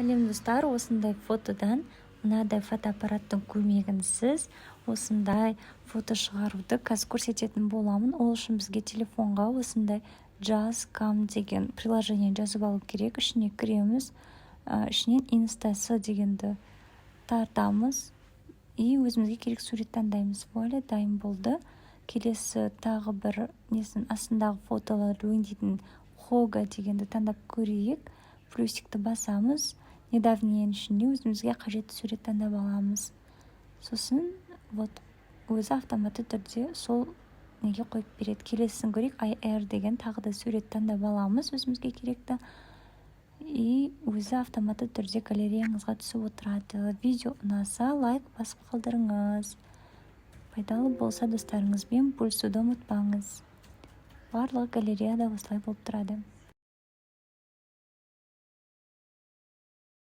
Сәлем, достар! Осындай фотодан мынадай фотоаппараттың көмегінсіз осындай фото шығаруды қазір көрсететін боламын. Ол үшін бізге телефонға осындай Jazz Cam деген приложение жазып алу керек. Ішіне кіреміз, ішінен Insta дегенді тартамыз и өзімізге керек сурет таңдаймыз. Вуаля, дайын болды. Келесі тағы бір несін, астындағы фотоларды өңдейтін Хога дегенді таңдап көрейік. Плюсикті басамыз, недавнийдің ішінде өзімізге қажетті сурет таңдап аламыз. Сосын вот өзі автоматты түрде сол неге қойып береді. Келесісін көрейік. IR деген тағы да сурет таңдап аламыз өзімізге керекті, и өзі автоматты түрде галереяңызға түсіп отырады. Видео ұнаса, лайк басып қалдырыңыз, пайдалы болса, достарыңызбен бөлісуді ұмытпаңыз. Барлығы галереяда осылай болып тұрады.